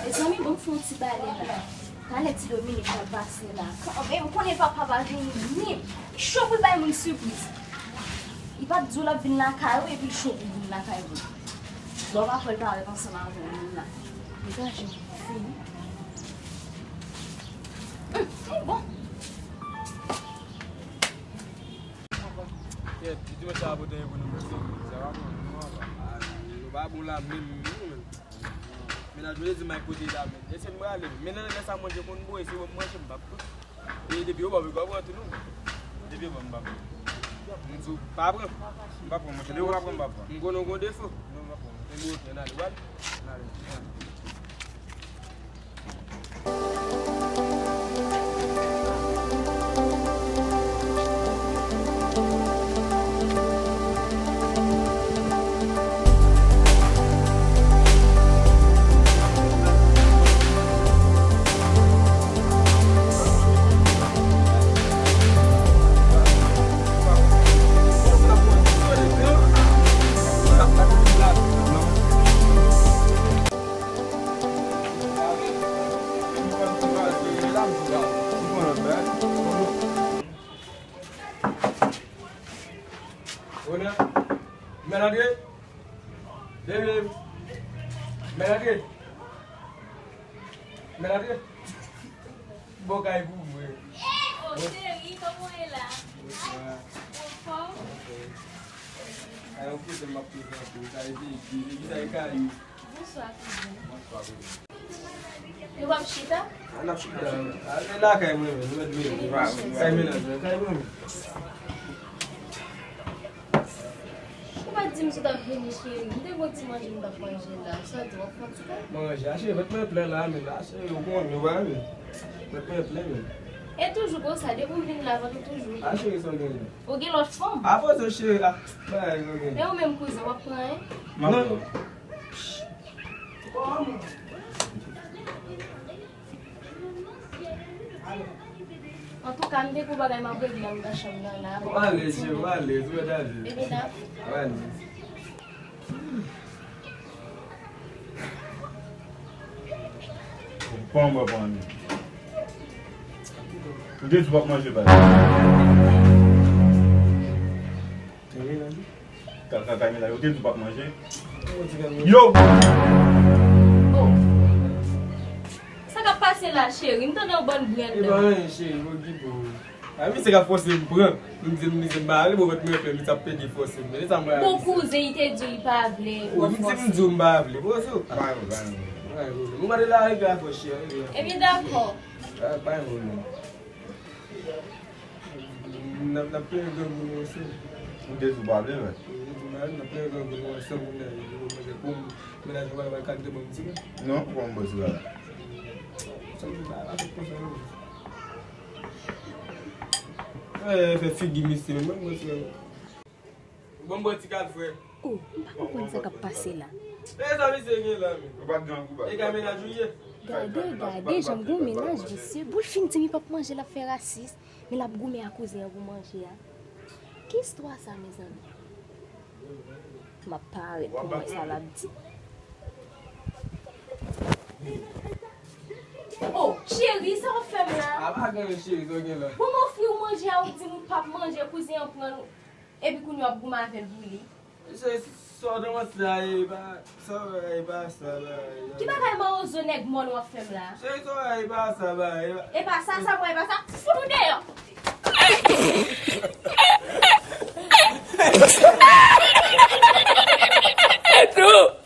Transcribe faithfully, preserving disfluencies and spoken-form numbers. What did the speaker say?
Mezanmi, bon, fè yon ti bale la. Talè ti Dominik pral pase la. Kanmenm, ou konnen papa pa vini menm. Li cho pou l bay moun sipriz. Li pa t di w l ap vin lakay ou, epi l cho pou l vin lakay ou. Bon, pa fè l parèt ansanm avè w menm la. Degaje w, fini. Hum, bon. Kèt, ti dimanch sa a pote yon ekonomi, sa va bon, nou anba. Ah, yo pa bon la menm, menm, menm. Mennaj mwen di m ay kote l la, men. Lese m prale. Men nan lè sa manje konn bouyi, se bon manje m p ap pran. E depi yo ba w, yo ba w pran tou non. Depi yo ba m, m p ap pran. M di w pa pran. M p ap pran, monchè. Depi yo pa pran, m p ap pran. M konnen w gon defo. Non, m p ap pran. Enben, oke, n ale, w ale. N ale. Mèt Andre! Bebe! Mèt Andre! Mèt Andre! Bon kay pou mwen. Oh, cheri, kòman w ye la? Bonswa. Ou anfòm? Ay, yon kote m ap prezante w, sa e Bebe, Bebe sa e Kayou. Bonswa, kouzen. Bonswa, kouzen. Nou p ap chita? A, n ap chita. A, se lakay mwen menm, nou mèt vini. Kay mennaj mwen, kay mwen menm. Ou pa t di m si w t ap vini, cheri. M te gon ti manje m t ap manje la. Sa w di, w ap fè yon ti kay? Manje, a, cheri, vant mwen plen la, men la, cheri, ou konnen, ou pa vle. Vant mwen plen, men. E toujou konsa, depi m vin la, vant ou toujou plen. A, cheri, sa w genyen? Ou gen lòt fanm? A, poze w, cheri, a. Bagay sa w genyen. E ou menm, kouzen, w ap pran, en? Non. Antouka, m te gon bagay m ap regle anndan chanm nan la. Ou alèz, cheri, ou alèz, ou mèt alèz. Epi la? Ou alèz. Bon, bon, bon. Ou te di w p ap manje, pa. Ka, ka, Kamila, yo te di w p ap manje. Yo! Oh. Sa k ap pase la, cheri? M tande yon bann bri anndan. E pa anyen, cheri, okipe w. A, misye k ap fòse m pran. M di l, misye m pa vle, bon, vant mwen plen, misye ap pede fòse m. Men sa m pral di. Bon, kouzen, li te di w li pa vle. Oh, m di, m di w m pa vle. Bon, so. Pa yon, pa yon. Pa yon pwoblèm. Ou mande la, rive a fò, cheri. Ebyen, dakò. Pa, pa yon pwoblèm. N ap, n ap peye grangou nou ansanm. Ou te di w pa vle, men. Ou te di w pa vle, n ap peye grangou nou ansanm, pou mennaj mwen, pou mennaj mwen, pa kalite bon ti men. Non, ou pa bon ti bagay. Sa m di, pa, pa fèt konsa, non. Eh, fè figi misye, men, bon ti bagay. Bon, bon ti kal, frè. Oh, m pa konprann sa k ap pase la. E sa misye gen la, men. Ou pa t gen ankou ba. E ka mennaj ou ye? Gade, gade, jan m gon mennaj visye. Boul fin di m li p ap manje, l ap fè rasis. Men l ap goumen ak kouzen an pou manje a. Ki istwa sa, mezanmi? M ap parèt pou m wè sa l ap di. Oh, cheri, sa w ap fè m la? A, pa gen anyen, cheri, sa w gen la? Bon, m ofri w manje a, ou di m ou p ap manje, kouzen an pran l. Epi kounye a w ap goumen avè l pou li. Se sòdonmans la, e pa, sa, e pa sa, la, e pa. Ki bagay mawozo nèg mòn w ap fè m la? Se sa, e pa sa, ba, e pa. E pa sa, sa, mwen, e pa sa. Fout ou deyò! Nou!